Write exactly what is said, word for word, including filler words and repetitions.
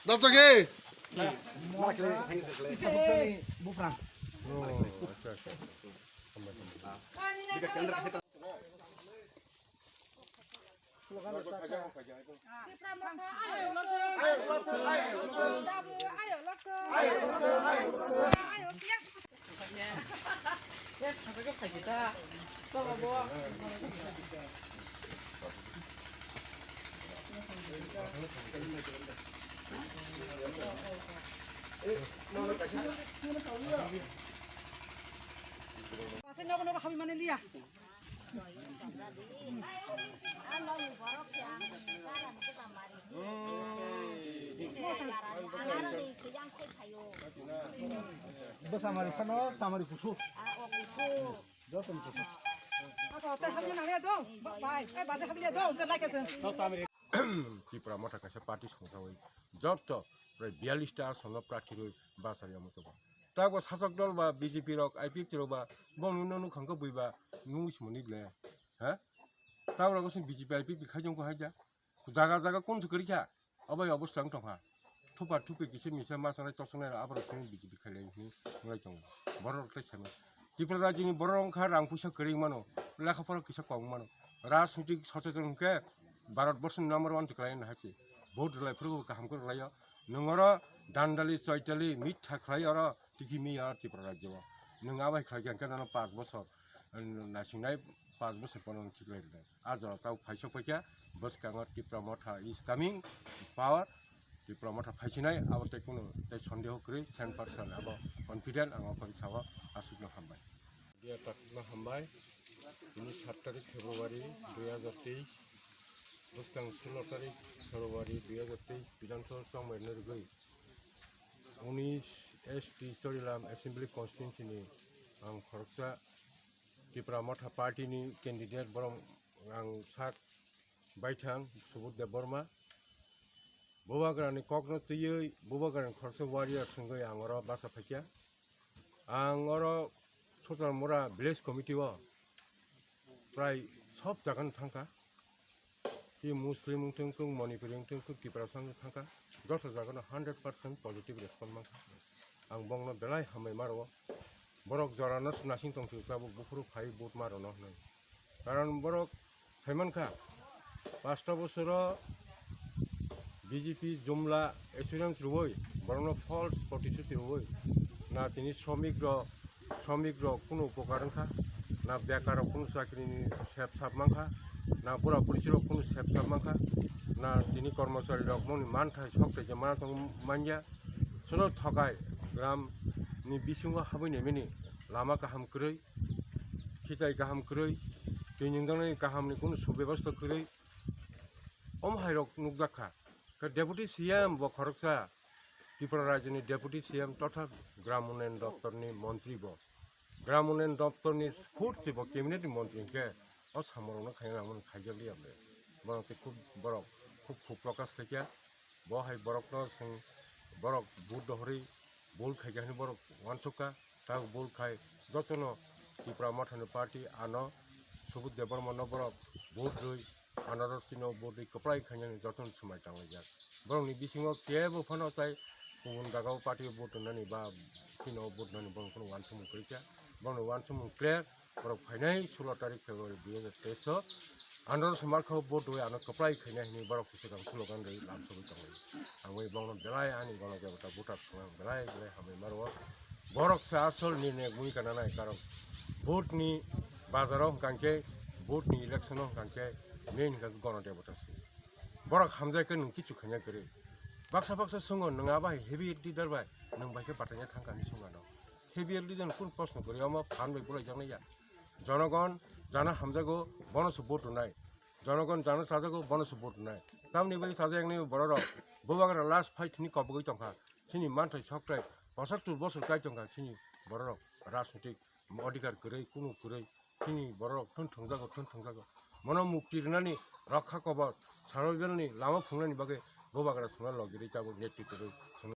Daptaki. Asai nogo nogo habi mane liya. Bwsa mari phano chamari kusu. Joto ni kusu. Ako tai habi mane do. Bai, ai baje habi do. Jai lai ka sen. Tipra Motha kaisa party songjawi joto prai biyallis ta asonno prarthi rwi bachari omo tongo. Tabo sasok dol ba B J P rok, I P F T rok ba bongni no nukhang khe bui ba nung simoni ble, ha? Tabo rok song B J P I P F T khai jong ko haja. Jaga jaga kon thukri kha. Obo obostha wng tongkha. Thupa thupi kisa misa ma sanai chok sanai aborok song B J P khailai hwnwi wngwi tongo. Borok tei sami. Tripura rajyoni borok wngkha rang puisa kwrwi mano, lekha pora kisa kok mano. Rajnitik socheton hwnkhe Bharat borsoni number one se kwlai no hai se. Vote rwlai phuru kaham khe rwlaio. Nwng oro dandali, choitali, mitha khlai oro tiki mi oro Tripura rajyo o. Nwng abai khlai khe hwnkhe nono panch bochor, naising nai panch bochor pono khiklai rwnai. A jora tau phaisok paikha, bwskango Tipra Motha is coming power, Tipra Motha phaisinai, abo tei kunu tei sondeho kwrwi, cent percent abo confident ang o kori sao, aswkno hambai. Dia takno hambai, tini sat tarik February dui hajar teis, bwskang sulo tarik February dui hajar teis, Bidhan Sabha chongmai nw rwgwi, unis S T Chorilam Assembly Constituency ni ang khoroksa Tipra Motha Party ni candidate borok ang sak baithang Subodh Debbarma. Bubagrani kokno twiwi Bubagrani khoroksa warrior swngwi ang oro bacha phaikha. Ang oro Sochar Mura Village Committee o prai sob jagano thangkha. Ki Muslim wngthung, kung Manipuri wngthung, kung Tiprasa wngthung thangkha, joto jagano hundred percent positive response mankha. Ang bongno belai hambai ma rwo. Borok jorano nasing tongthung tabuk buphuru phai vote ma rwno hwnwi. Karon borok saimankha, pasta bosoro B J P jumla assurance rwwi, borokno false protishuti rwwi, na tini shramik rok, shramik rok kunu upokar wngkha, na bekar rok kunu chakrini sep sap mankha, na bura bursi rok kunu sep sap mankha, na tini kormochari rok moni manthai sok tei je mana tong manya, sono thokai gram ni bisingo habwi naimani lama kaham kwrwi, khichai kaham kwrwi, twi nungjaknai kaham ni kunu subebostha kwrwi, omo hai rok nukjak kha. Khe Deputy C M bo khoroksa, Tripura Rajyoni Deputy C M totha Gram Unnayan Doptor ni montri bo. Gram Unnayan Doptor ni khud se bo cabinet ni montri hwnkhe o samung rok no khaina nang mani khaijak liya ble. Bono tei khub borok khub khub prokash khaikha. Bo hai borok no chwng borok vote dohorwi bul khaikha hwnwi borok uansukha. Tabuk bul khai jotono Tipra Mothani party ano Subudip Debbarma no borok vote rwi, anoro chini vote rwi kwplai khainani jotono swmai tanglaijak. Borokni bisingo kebo phano tai kubun jagao party o vote rwnani ba chini o vote rwnani borokno uansukmung kwrwikha. Borokni uansukmung clear, borok phainai sulo tarik February dui hajar teis o anoro swmarkha vote rwi ano kwplai khainai hinwi borok swkang slogan rwi lamsogwi tonglai. Ang bai borokno belai ani gana debota voter swkang belai belai hambai maro. Borok se asol nirnayak bhumika nanai, karon vote ni bazaro hwnkha khe, vote ni election o hwnkha khe main hwnkha khe gana debota se. Borok hamjai khe nwng kichu khaina kwrwi. Baksa baksa swngo, nwng abai heavy leader bai, nwng bai khe bataina thangkha hinwi swngo ano. Heavy leader kunu proshno kwrwi, omo phan bai bulaijaknai ya. Jonogon jana hamjago, bono se vote rwnai. Jonogon jana chajago, bono se vote rwnai. Tamni bai chajaknai bororok, bubagra last fight hinwi kobogwi tongkha. Chini manthai sokrai, pochottor bosor kai tongkha chini bororok, rajnitik odhikar kwrwi, kunu kwrwi, chini bororok thun thwngjago, thun thwngjago. Mono mukti rwnani rokha kobor, survival ni lama phungnani bagwi bubagra thwngna logi rwi tabuk netri kwrwi.